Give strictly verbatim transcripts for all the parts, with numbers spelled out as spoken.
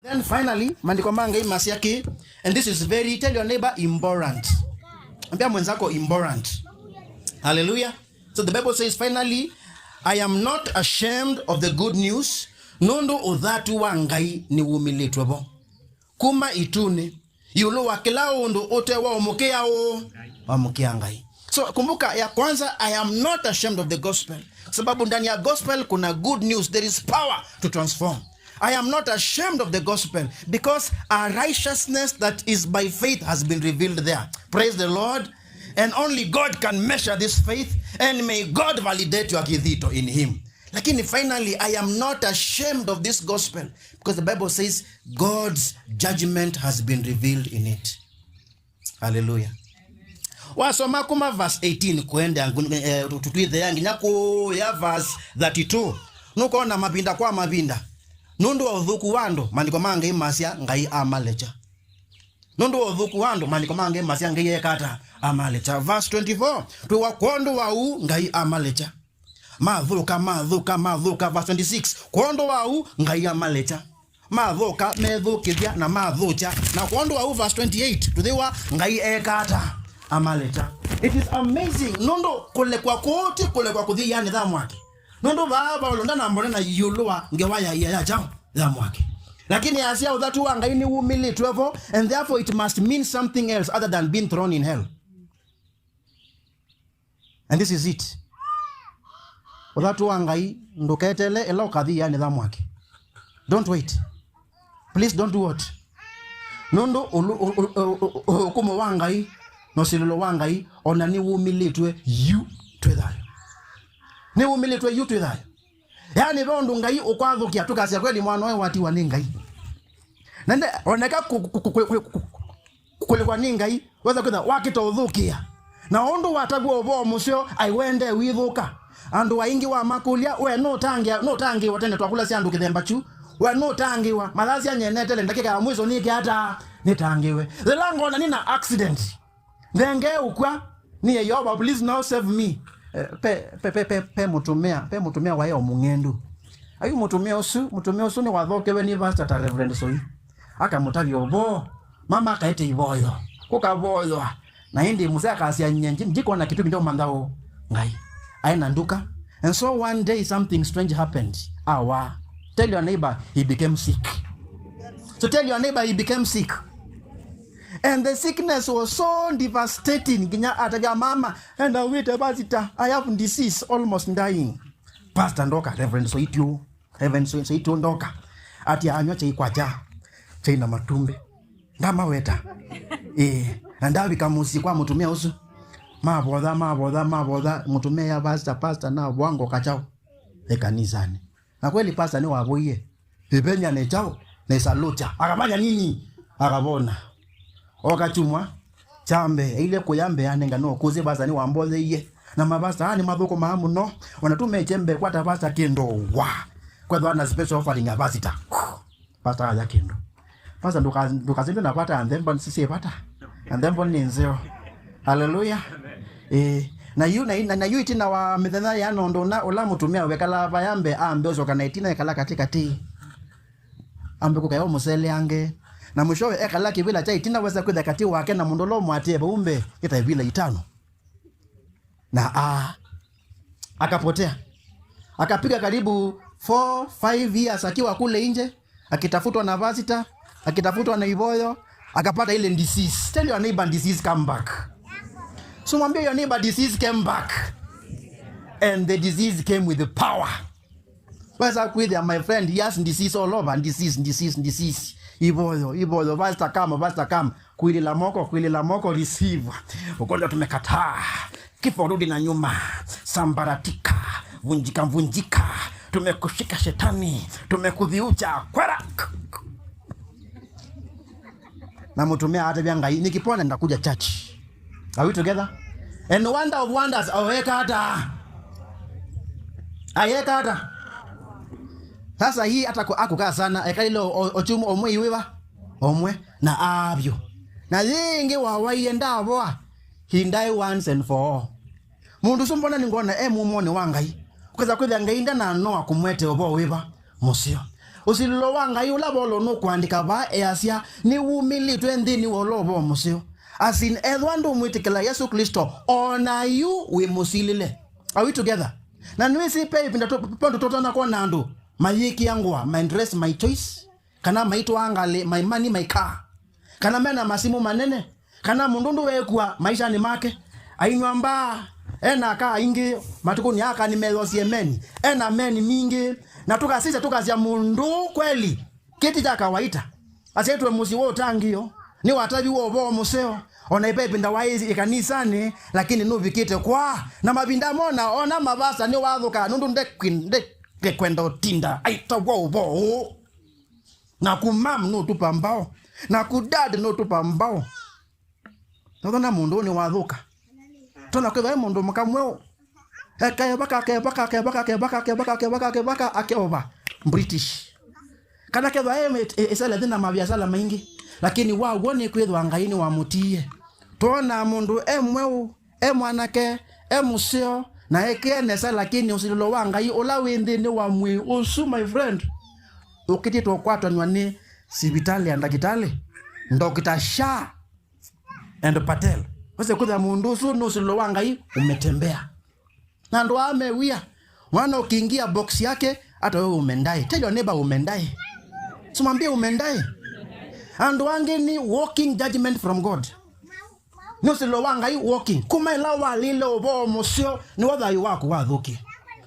Then finally, maandĩko ma Ngai masya kĩ, and this is very, tell your neighbor, important. Ambia mwenzako, important. Hallelujah. So the Bible says, finally, "I am not ashamed of the good news," nũndũ ũthatu wa Ngai nĩwumĩlĩtwe vo kuma ĩtunĩ, ĩũlũ wa kĩla ũndũ ũte wa ũmũkĩa ũ, wa mũkĩa Ngai. So kumbuka, ya kwanza, "I am not ashamed of the gospel," sababu ndani ya gospel kuna good news, there is power to transform. "I am not ashamed of the gospel, because a righteousness that is by faith has been revealed there." Praise the Lord. And only God can measure this faith, and may God validate your kĩthito in him. Lakini finally, "I am not ashamed of this gospel," because the Bible says God's judgment has been revealed in it. Hallelujah. Wasoma kuma verse eighteen kũendea ngu-, eh, tu-, tu-, twĩthea nginya kũya verse thirty-two, nũkona mavinda kwa mavinda, nũndũ wa ũthũku wa andũ, maandĩko ma Ngai masya Ngai amalekya. Nũndũ wa ũthũku wa andũ, maandĩko ma Ngai masya Ngai eka ata? Amalekya. Verse twenty-four, twĩwa, "Kwondũ wa ũu Ngai amalekya. Mathũka, mathũka, mathũka." Verse twenty-six, "Kwondũ wa ũu Ngai amalekya. Mathũka, methũkĩthya na mathũkya." Na kwondũ wa ũu, verse twenty-eight, tũthĩwa Ngai eka ata? Amalekya. It is amazing. Nũndũ kũlekwa kũũ ti kũlekwa kũthi ĩanĩ ya mwaki. Nũndũ vaa Vaulo ndanambona na ĩũlũ wa ngewa ya ia ya kyaũ? Ya mwaki. Lakini asya ũthatu wa Ngai nĩwumĩlĩtwe vo, and therefore it must mean something else other than being thrown in hell. And this is it. Ũthatu wa Ngai ndũketele ĩla ũkathi ĩanĩ ya mwaki. Don't wait. Please don't do what? Nũndũ ũlu-, ũ-, ũ-, ũ-, ũ-, ũkũmũ wa Ngai na ũsilĩlo wa Ngai ona nĩwumĩlĩtwe yu twĩ thayũ. Nĩwumĩlĩtwe yu twĩ thayũ. Yaani ve ũndũ Ngai ũkwathũkĩa, tũkasya kweli mwana ũyũ watiwa nĩ Ngai. Na nde, oneka kũ-, kũ-, kũ-, kũ-, kũ-, kũ-, kũlĩkwa nĩ Ngai, wesa kwĩtha wakĩta ũthũkĩa. Na ũndũ watavw'a ũvoo mũseo, aiwende wĩthũka. Andũ aingĩ wamakũlya, "We nũtangĩa-, nũtangĩĩwa tene twakũlasya andũ kĩthemba kyu? We nũtangĩĩwa?" Mathasya, "Nyenetele ndakĩka ya mwiso nĩke ata? Nĩtangĩĩwe." Yĩla ngona nĩ na accident, nthengee ũkw'a, niye Yeova, please now save me. Eh, pe, pe, pe, pe, pe mũtumĩa, pe mũtumĩa waĩ o mũng'endu. Ayu mũtumĩa ũsu, mũtumĩa ũsu nĩwathokewe nĩ pastor ta Reverend Soi. Akamũtavya ũvoo. Mama akaete ivoyo. Kũkavoywa. Na ĩndĩ mũsee akasya, "Nye, nji-, ndikwona kĩtumi ndomantha ũ Ngai." Aĩ na nduka. And so one day something strange happened. Awa. Tell your neighbor, "He became sick." So tell your neighbor, "He became sick." And the sickness was so devastating. Nginya atavya mama, "Enda wĩte pastor. I have disease, almost dying." Pastor ndoka, Reverend Soitio. Reverend Soitio ndoka. Ati anywa chai kwacha. Chai na matumbĩ. Ndamaweta. Eh, na ndavika mũsyĩ kwa mũtumĩa ũsu. Mavotha, mavotha, mavotha. Mũtumĩa ya pastor, pastor na vwango kachao. E kanisani. Na kweli pastor nĩwavoie. Ĩvenya nĩ kyaũ? Nĩ salute. Akafanya nini? Akavona. Oka kyumwa kya mbee, aile kũya mbee anenga no kũsĩ pastor nĩwambotheie. Na mapastor aa nĩ mathũkũmaa mũno. Ona tũmekye mbee kwata pastor kĩndũ wa. Kwethwa na special offering ya pastor. Pastor aya kĩndũ. Pastor ndũka-, ndũkasindwe na vata, and then bond sisi vata. And then bond nĩ nzeo. Hallelujah. Eh, na yu, na, na, na yu itina wa mĩthenya ya nondũ na ũla mũtumĩa wekala vaya mbee ambe ũcoka na itina ekala katĩ katĩ. Ambe kũkaya ũmũseleange. Na mwishowe ekala kĩvĩla kya itina wesa kwĩtha katĩ wake na mũndũ ũla ũmwatĩe vau mbee kĩta ivĩla itano. Na a, akapotea. Akapiga karibu four, five years akiwa kule nje, akitafutwa na pastor, akitafutwa na ivoyo, akapata ile disease. Tell your neighbor, "Disease come back." So mwambie your neighbor, "Disease came back." And the disease came with the power. Wesa kwĩthĩa, my friend, yes, disease all over, disease, disease, disease. Ivoyo, ivoyo, pastor come, pastor come. Kwilila moko, kwilila moko, receive. Ugonjwa tumekataa. Kifo rudi na nyuma. Sambaratika. Vunjika, vunjika. Tumekushika shetani. Tumekudhiucha. Kwera. Na mũtumĩa atavya Ngai, "Nikipona ndakuja church." Are we together? And wonder of wonders, aweka ata? Ayeka ata? Sasa hii hata ku-, akukaa sana, ekalile o-, o-, ochumu omwe iwiva? Omwe, na avyo. Na yingi wawaie ndavoa, he die once and for all. Mũndũ ũsu mbona nĩngwona e mumonĩ wa Ngai. Ũkesa kwĩthĩa Ngai ndananoa kũmwete ũvoo wĩva? Mũseo. Ũsilĩlo wa Ngai ũla Vaulo nũkũandĩka vaa easya nĩwumĩlĩtwe nthĩnĩ wa ũla ũvoo mũseo. As in, ethĩwa ndũmwĩtĩkĩla Yesũ Klĩsto, o na yu wĩ mũsilĩle. Are we together? Na nĩwĩsĩ ve ĩvinda tũ- vandũ tũtonya kwona andũ mayĩkĩa ngũa, my dress, my choice, kana maitwaa ngalĩ, my money, my car, kana mena masimũ manene, kana mũndũ ũndũ weekua maishanĩ make, ainyw'a mbaa, ena aka aingĩ, matukũnĩ aka nĩmethoosie meni, ena meni mingĩ, na tũkasisya tũkasya mũndũ ũũ kweli kĩti kya kawaita. Asyaĩtwe mũsyĩ wa ũtangĩĩo, nĩwataviw'e ũvoo mũseo, o na ve ĩvinda waĩ ĩkanisanĩ, lakini nũvikĩte kwaa, na mavinda amwe ona ona mavasa nĩwathũka nũndũ ndekwi- nde- ndekwenda ũtinda aitavwa ũvoo ũũ. Naku mam nũtupa mbao. Naku dad nũtupa mbao. Nothona mũndũ ũũ nĩwathũka. Tona kwĩthwa e mũndũ mũka mweũ. Ekevaka, kevaka, kevaka, kevaka, kevaka, kevaka, kevaka, akeova. British. Kana kethwa e- e- ĩselethi na maviasala maingĩ. Lakini waw'o nĩ kwĩthwa Ngai nĩwamũtiie. Twonaa mũndũ e mweũ, e mwanake, e mũseo, na ekĩe nesa, lakini ũsilĩlo wa Ngai ũla wĩ nthĩnĩ wa mwĩĩ ũsu, my friend, ũkĩtĩtwe ũkwatanw'a nĩ sivitalĩ ya ndakĩtalĩ, Doctor Shah and Patel. Wese kutha mũndũ ũsu nĩ ũsilĩlo wa Ngai umetembea. Na andũ aa me wia, mwana ũkiingia box yake, hata wewe umedae. Tell your neighbor umedae. Simwambie umedae. Andũ angĩ nĩ walking judgment from God. Nĩ ũsilĩlo wa Ngai walking. Kuma ĩla walile ũvoo mũseo, nĩwo thayũ waku wathũkie.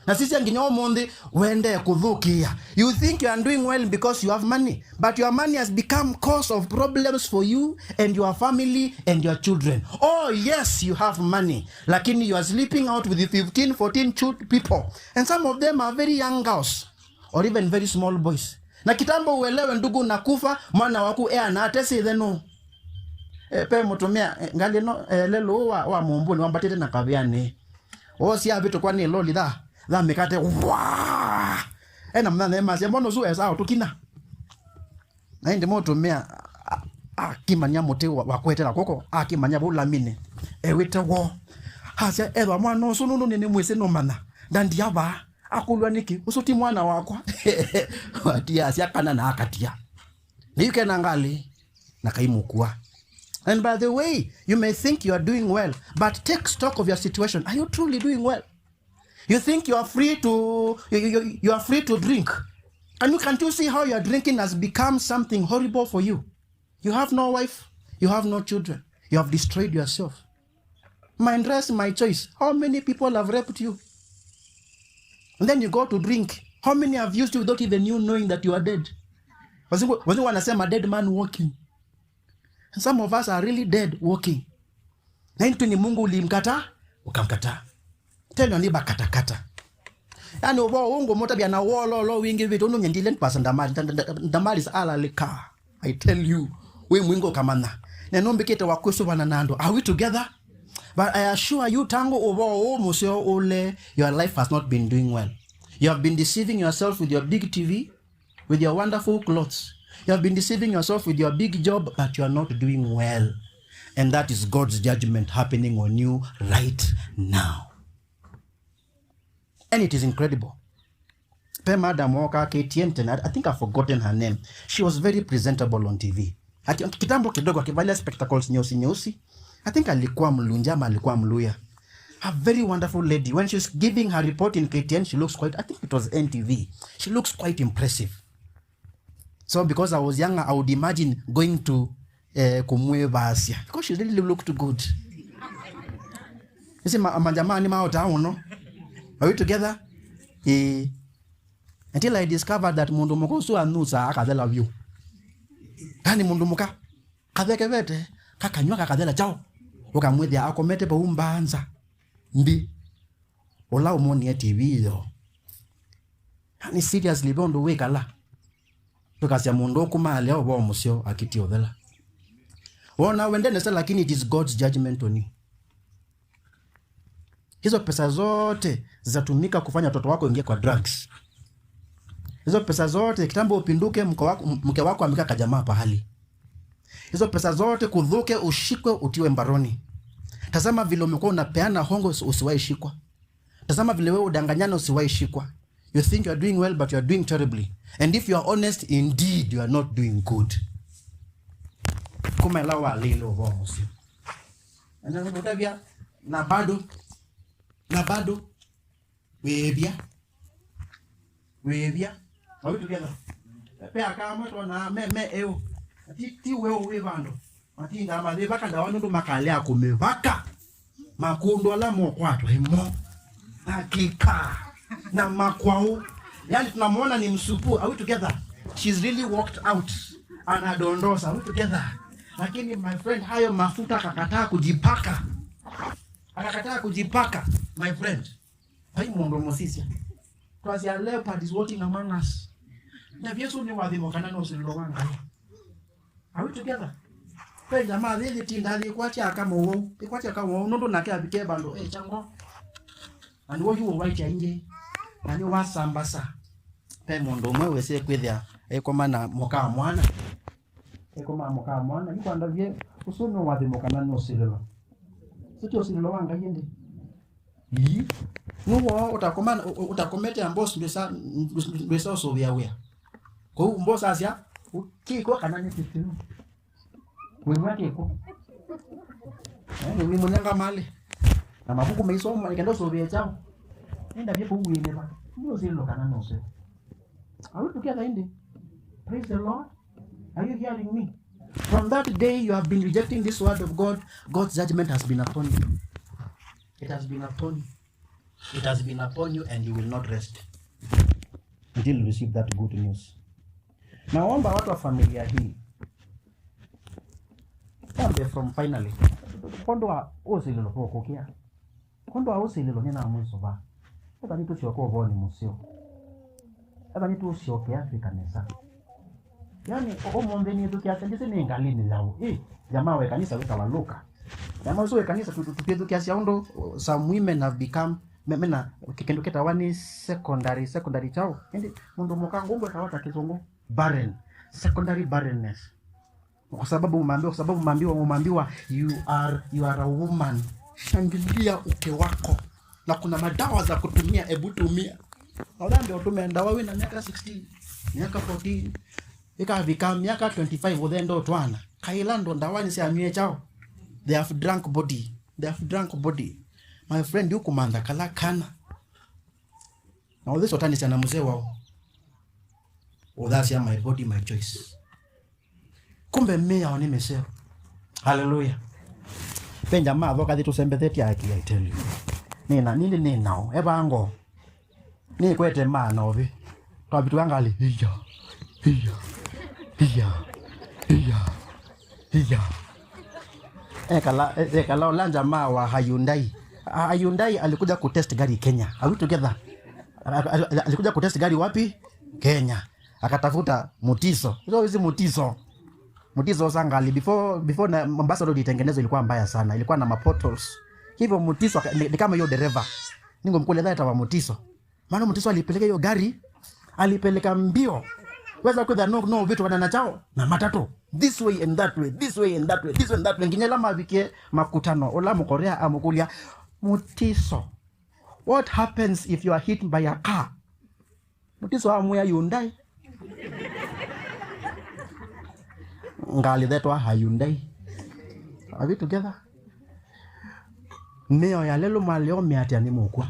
Na sisya nginya ũmũnthĩ, wendee kũthũkĩĩa. You think you are doing well because you have money, but your money has become cause of problems for you and your family and your children. Oh yes, you have money, lakini you are sleeping out with fifteen, fourteen chil- people, and some of them are very young girls or even very small boys. Na kitambo uelewe, ndugu, na kufa mwana waku eana ate sithe no. E, pe mũtumĩa, e, ngalĩ no, e, lelũ wa, wa mũmbũnĩ wambatĩte na kavĩanĩ. Woosie avĩtũkwa nĩ loli tha, tha mĩkate, waa! Ena mũnyanyae masya, mbona ũsu esa ũtũkina? Na ĩndĩ mũtumĩa a- a- akimanya mũtĩ wa- wakwetela kw'oko, akimanya vau laminĩ, ewĩte woo. Asya, ethwa mwana ũsu nũndũ nĩnĩmwĩsĩ nũmanya, ndandia vaa. Akũlw'a nĩkĩ? Ũsu ti mwana wakwa. Watiasya kana na akatia. Nĩyu kena ngalĩ, na kaimũkua. And by the way, you may think you are doing well, but take stock of your situation. Are you truly doing well? You think you are free to you, you, you- you are free to drink? Can you can't you see how your drinking has become something horrible for you? You have no wife, you have no children, you have destroyed yourself. My dress, my choice. How many people have raped you? And then you go to drink. How many have used you without even you knowing that you are dead? Wazungu, wazungu wanasema dead man walking. And some of us are really dead walking. Na hii tu ni Mungu ulimkataa, ukamkataa. Tena ni bakatakata. Yaani ũvoo ũũ ngũmũtavya na wololo wingĩvĩte ũndũ nyendile pastor Ndamali, Nda- Nda- Nda- Ndamali alalĩka. I tell you, wĩ mwingĩ ũkamanya. Na nũmbĩkĩte wa kwĩsũvana na andũ. Are we together? But I assure you, tangu ũvoo ũũ mũseo ũle, your life has not been doing well. You have been deceiving yourself with your big T V, with your wonderful clothes. You have been deceiving yourself with your big job, but you are not doing well. And that is God's judgment happening on you right now. And it is incredible. Pe madam woka K T N tena, I think I've forgotten her name. She was very presentable on T V. Aki- kitambo kidogo akivalia spectacles nyeusi nyeusi. I think alikuwa Mlunja ama alikuwa Mluya. A very wonderful lady. When she's giving her report in K T N, she looks quite, I think it was N T V. She looks quite impressive. So because I was younger, I would imagine going to eh, kumwĩvasya because she really looked good. Isi ma- majamaa nĩ maotaa mũno. Are we together? Eh, until I discovered that mũndũ mũka ũsu anusaa akathela vyũ. Yaani mũndũ mũka kathekevete kakanywa kakathela chao. Ũkamwĩthĩa akomete vau mbanza mbi. Ũla ũmonie T V yo. Yaani seriously, ve ũndũ wĩkala. Tũkasya mũndũ ũkũmaalya ũvoo mũseo akĩtie ũthela. Wona wende nesa, lakini it is God's judgment on you. Hizo pesa zote zitatumika kufanya watoto wako ingie kwa drugs. Hizo pesa zote kitambo upinduke, mke wako, mke wako ameka kajamaa pahali. Hizo pesa zote kudhuke, ushikwe, utiwe mbaroni. Tazama vile umekuwa unapeana hongo, usi- usiwahi shikwa. Tazama vile wewe udanganyana, usiwahi shikwa. You think you are doing well, but you are doing terribly. And if you are honest, indeed, you are not doing good. Kuma ĩla walĩle ũvoo mũseo. Na nĩngũtavya, na bado, na bado, wĩĩvya. Wĩĩvya. Are we together? Ve aka amwe twonaa me, me eũ. Ti, ti weũ wĩ vandũ. Matindaa mayĩvaka ndawa nũndũ makalea kũmĩvaka. Makũndũ ala mokwatwa ĩmo. Akika. Na makwaũ. Yani tunamuona ni msupu. Are we together? She's really walked out. Anadondosa. Are we together? Lakini my friend, hayo mafuta akakataa kujipaka. Akakataa kujipaka, my friend. Vai mũndũ mũsisya. Twasya, "Leopard is walking among us." Na Yesu nĩ wathimo kana nĩ ũsilĩlo wa Ngai. Are we together? Ve jamaa yĩyĩtinda yĩkwatya aka mũwau, yĩkwatya aka mũwau, nũndũ nake avike vandũ e kyango. Na nĩw'o yu ũwaitya ingĩ, na nĩwasambasa. Ve mũndũ ũmwe wĩsĩ kwĩthĩa ĩkoma na mũka wa mwana. Ĩkoma mũka wa mwana, yu kwandavye, ũsu nĩ wathimo kana nĩ ũsilĩlo? Ũsu ti ũsilĩlo wa Ngai ĩndĩ? Ii. Nũw'o ũtakoma, ũ-, ũ-, ũtakomete a boss ndwĩsa, ndwĩsa ũsũvĩa wĩa. Kwoou boss asya, "Kĩko kana nĩ kĩkĩu?" Wĩw'a kĩko. Eh, nĩwĩmũnenga malĩ. Na mavuku maisoma, nĩkenda ũsũvĩe kyaũ. Nĩndavye kũu wĩlĩva. Nĩ ũsilĩlo kana nĩ ũseo? Are we together ĩndĩ? Praise the Lord. Are you hearing me? From that day you have been rejecting this word of God, God's judgment has been upon you. It has been upon you. It has been upon you and you will not rest until you receive that good news. Naomba watu wa familia hii, wambe from finally. Kwondũ wa ũsilĩlo tũkũkĩa. Kwondũ wa ũsilĩlo nĩnamwĩsũva. Ethani tũsyoke ũvoonĩ mũseo. Ethani tũsyokea twĩka nesa. Yani, ũ-, ũmũnthĩ nĩthũkĩasya ndĩsĩ nĩ ngalĩnĩ yaũ. Ĩ, jamaa wa ĩkanisa wĩtawa Luka. Jamaa ũsu wa ĩkanisa tũ-, tũ-, tũkĩthũkĩasya ũndũ, uh, some women have become, me-, mena kĩ-, kĩndũ kĩtawa nĩ secondary, secondary kyaũ. Ĩndĩ mũndũ mũka ngũngũ etawa ta kĩsũngũ barren. Secondary barrenness. Kwa sababu umeambiwa, kwa sababu umeambiwa, umeambiwa, "You are, you are a woman." Shangilia uke wako. Na kuna madawa za kutumia, ebu tumia. Na ũthambe ũtũme ndawa wĩna myaka sixteen, myaka fourteen. Ĩkavika myaka twenty-five ũthenda ũtwana. Kaila ndo ndawa nĩ sya nyue chao. They have drunk body. They have drunk body. My friend, yu kumantha kala kana. Na ũthi sotanisya na mzee wao. Ũthasya, "My body, my choice." Kumbe mĩao nĩ mĩseo. Haleluya. Ve jamaa thoka thi tũsembethetye aki, I tell you. Nĩna, nĩndĩ nĩnao, evango. Nĩkwete maana ovi. Twavitũka ngalĩ, iya, iya, iya, iya, iya. Ekala, e-, ekala ũla jamaa wa Hyundai. A-, Hyundai alikuja kutest gari Kenya. Are we together? A-, a-, a-, alikuja kutest gari wapi? Kenya. Akatafuta Mutiso. Hizo hizi Mutiso. Mutiso sa ngali before, before na Mombasa Road itengenezwe ilikuwa mbaya sana. Ilikuwa na mapotholes. Hivyo Mutiso aka-, ni, ni kama hiyo dereva. Ningomkuuliza hata wa Mutiso. Maana Mutiso alipeleka hiyo gari, alipeleka mbio. Weza kwĩtha no, no vitu kana na chao na matatu. This way and that way, this way and that way, this way and that way. Nginya ĩla mavikie makutano, ũla Mũkorea amũkũlya, "Mutiso, what happens if you are hit by a car?" Mutiso amwĩa, "Hyundai." Ngalĩ thetwa Hyundai. Are we together? Mĩao ya lelũ maleo mĩatĩa nĩ mũkw'a.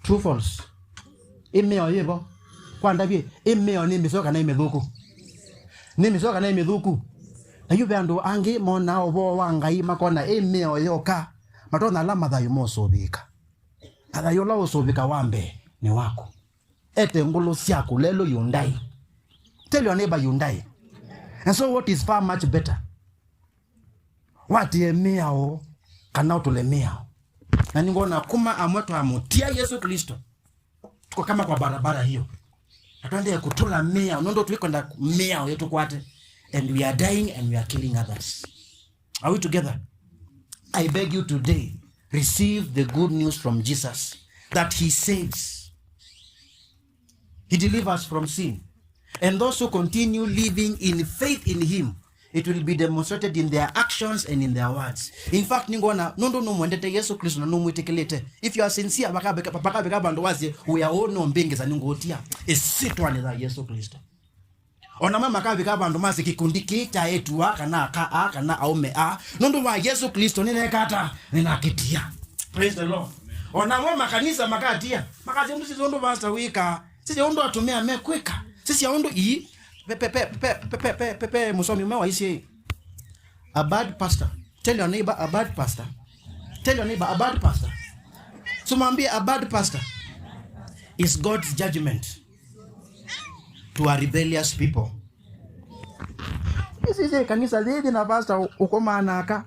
True false? Ĩ mĩao yĩvo? Kwa ndavye, ĩ mĩao nĩ mĩseo kana ĩ mĩthũku? Nĩ mĩseo kana ĩ mĩthũku? Na yu ve andũ angĩ monaa ũvoo wa Ngai makona ĩ mĩao yoka. Matonya ala mathayũ mosũvĩĩka. Na thayũ ũla ũsũvĩka wa mbee nĩ waku. Ete ngũlũ syaku lelũ Hyundai. Tell your neighbor Hyundai. And so what is far much better? Watie mĩao kana ũtũle mĩao. Na ningona kuma amwe twamũtia Yesu Kristo. Tuko kama kwa barabara hiyo. Na twendee kũtũla mĩao, nũndũ twĩkwenda mĩao yĩtũkwate. And we are dying and we are killing others. Are we together? I beg you today, receive the good news from Jesus that he saves. He delivers from sin. And those who continue living in faith in him, It will be demonstrated in their actions and in their words. In fact, nĩngwona nũndũ nũmwendete Yesu Kristo na nũmwĩtĩkĩlĩte. If you are sincere, vakavika, vakavika vandũ wasye, "Wĩa ũũ no mbĩngĩsa nĩngũũtia ĩsyĩtwanĩ ya Yesu Kristo." Ona amwe makavika vandũ masye, "Kĩkundi kĩĩ kya eĩtu aa kana aka aa kana aũme aa, nũndũ wa Yesu Kristo nĩneka ata? Nĩnakĩtia." Praise the Lord. Ona amwe makanisa makatia, makasya, "Ũndũ sisi ũndũ pastor wĩkaa, sisi ũndũ atumĩa mekwĩka, sisi ũndũ ii." Pe, pe, pe, mũsomi ũmwe waisye, "A bad pastor." Tell your neighbor, "A bad pastor." Tell your neighbor, "A bad pastor." So mwambie, "A bad pastor is God's judgment to a rebellious people." Isi, isi kanisa thithi na pastor ũ-, ũkomanaka.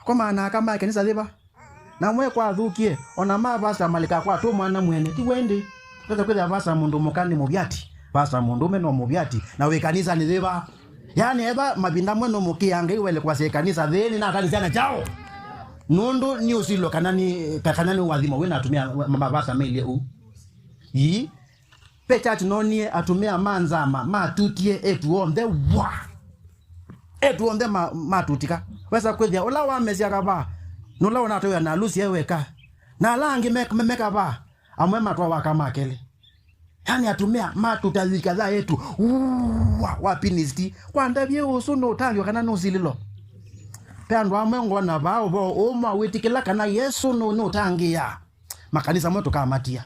Ũkomanaka ma kanisa thiva. Na mwe kwathũkie, ona ma pastor malika kwa tu mwana mwene, ti wendi. Pesa kwĩthĩa pastor mũndũ mũka nĩ mũvyati. Pastor mũndũ ũme no mũvyati. Na wĩ kanisa nĩ thiva. Yani, eva mavinda mwe no mũkĩa Ngai wele kwasya kanisa thĩnĩ na kanisa na chao. Nũndũ nĩ ũsilo kana nĩ, ka-, kana nĩ wathimo wĩ na atumĩa ma-, ma-, pastor mailie u. Ii, Ve church noonie atumĩa ma nzama matutie eĩtu onthe wa. Eĩtu onthe ma-, matutika. Wesa kwĩthĩa ũla wamesya kavaa, nũla ũnatwĩwa na alusi e weka. Na ala angĩ me, me, me kavaa, amwe matwawa aka ma kelĩ. Yani atumĩa matuta thika tha eĩtu. Uwa, wa pinisti. Kwa ndavye ũsu nũtavyo kana nũsililo. Ve andũ amwe ngona vaa ũvoo ũũ mawĩtĩkĩla kana Yesũ nũ-, nũtangĩĩa. Makanisa amwe tũkamatia.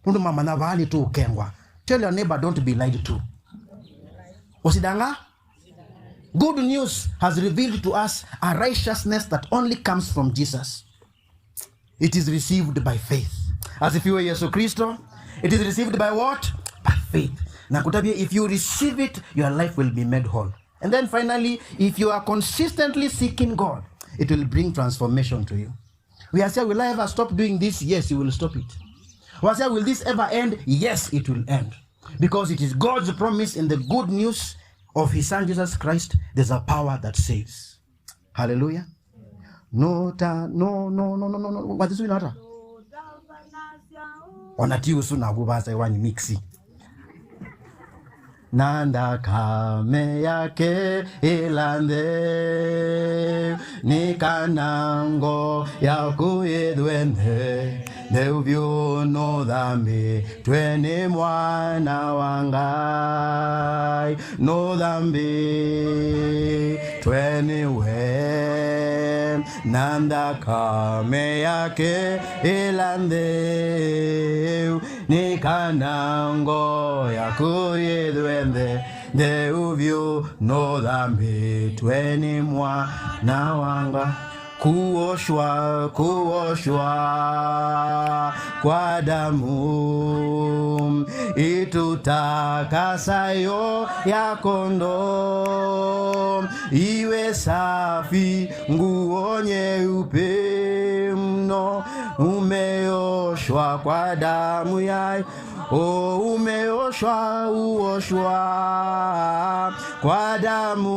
Nũndũ mamanya vaa nĩtũũkengwa. Tell your neighbor, "Don't be lied to." Ũsidanga? Good news has revealed to us a righteousness that only comes from Jesus. It is received by faith. Asifiwe Yesu Kristo. It is received by what? By faith. Na kũtavya, if you receive it, your life will be made whole. And then finally, if you are consistently seeking God, it will bring transformation to you. We are saying, "Will I ever stop doing this?" Yes, you will stop it. We are saying, "Will this ever end?" Yes, it will end. Because it is God's promise in the good news of His Son Jesus Christ, there's a power that saves. Hallelujah. No ta, no, no, no, no, no, no. What is it, Nata? Ona ti ũsu na kuvasa wani mixi. Na nthakame yake ĩla ntheu, nĩ kana ngoo yaku yĩthwe ntheu vyũ, nũthambĩtwe nĩ Mwana wa Ngai, nũthambĩtwe nĩwe, na nthakame yake ĩla ntheu, nĩ kana ngoo yaku yĩthwe nthe, ntheu vyũ, nũthambĩtwe nĩ Mwana wa Ngai. Kuoshwa, kuoshwa kwa damu itutakasayo ya kondoo, iwe safi nguo nyeupe mno, umeoshwa kwa damu ya, o, umeoshwa, uoshwa kwa damu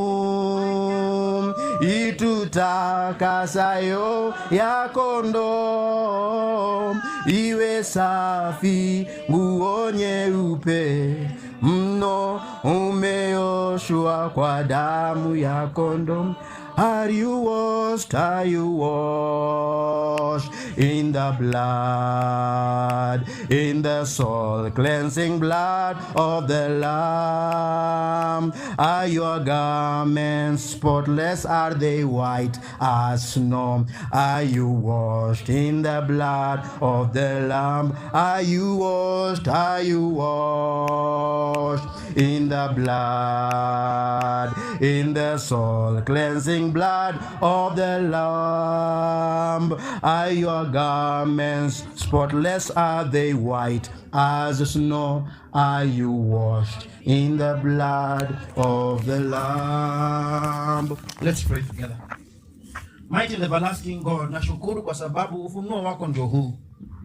itutakasayo ya kondoo, iwe safi nguo nyeupe mno, umeoshwa kwa damu ya kondoo. Are you washed? Are you washed in the blood, in the soul cleansing blood of the Lamb? Are your garments spotless? Are they white as snow? Are you washed in the blood of the Lamb? Are you washed? Are you washed in the blood, in the soul cleansing blood of the Lamb? Are your garments spotless? Are they white as snow? Are you washed in the blood of the Lamb? Let's pray together. Mighty and everlasting God, nashukuru kwa sababu ufunuo wako ndio huu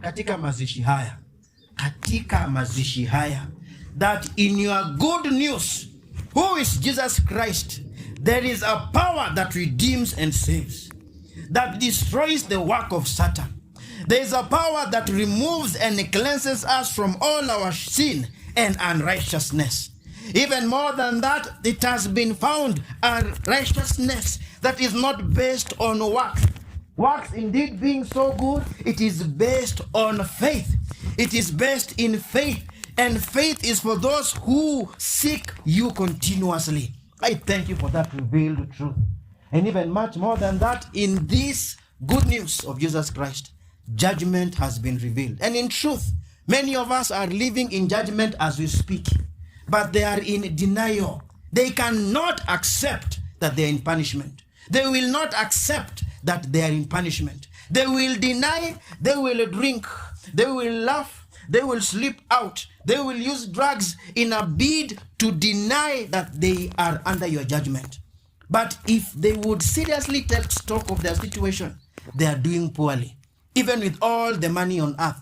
katika mazishi haya, katika mazishi haya, that in your good news, who is Jesus Christ, there is a power that redeems and saves, that destroys the work of Satan. There is a power that removes and cleanses us from all our sin and unrighteousness. Even more than that, it has been found a righteousness that is not based on works. Works indeed being so good, it is based on faith. It is based in faith. And faith is for those who seek you continuously. I thank you for that revealed truth. And even much more than that, in this good news of Jesus Christ, judgment has been revealed. And in truth, many of us are living in judgment as we speak, but they are in denial. They cannot accept that they are in punishment. They will not accept that they are in punishment. They will deny, they will drink, they will laugh, they will sleep out, they will use drugs in a bid to deny that they are under your judgment. But if they would seriously take stock of their situation, they are doing poorly. Even with all the money on earth,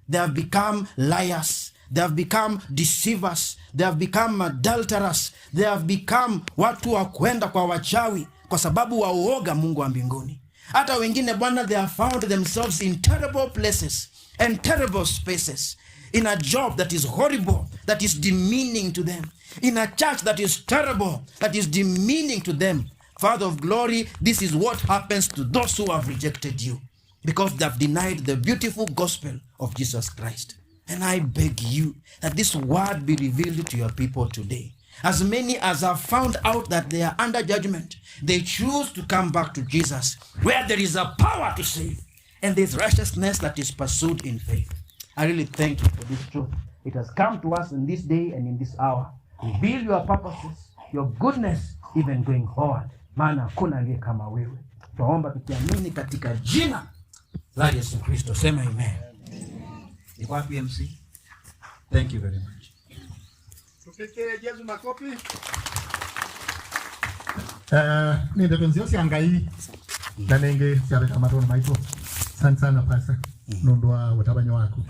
they have become liars. They have become deceivers. They have become adulterers. They have become watu wa kwenda kwa wachawi kwa sababu wa uoga Mungu wa mbinguni. Hata wengine, Bwana, they have found themselves in terrible places and terrible spaces, in a job that is horrible, that is demeaning to them, in a church that is terrible, that is demeaning to them. Father of glory, this is what happens to those who have rejected you, because they have denied the beautiful gospel of Jesus Christ. And I beg you that this word be revealed to your people today. As many as have found out that they are under judgment, they choose to come back to Jesus, where there is a power to save, and there is righteousness that is pursued in faith. I really thank you for this truth. It has come to us in this day and in this hour. Reveal your purposes, your goodness, even going forward. Maana hakuna aliye kama wewe. Twaomba tukiamini katika jina la Yesu Kristo. Sema amen. Iko wapi M C? Thank you very much. Tũkĩkĩe Jesu makofi. Eh, nĩ ndeto nzeo sya Ngai na nĩngĩ syavika matũnĩ maitũ. Asante sana, Pastor, nũndũ wa ũtavany'o waku.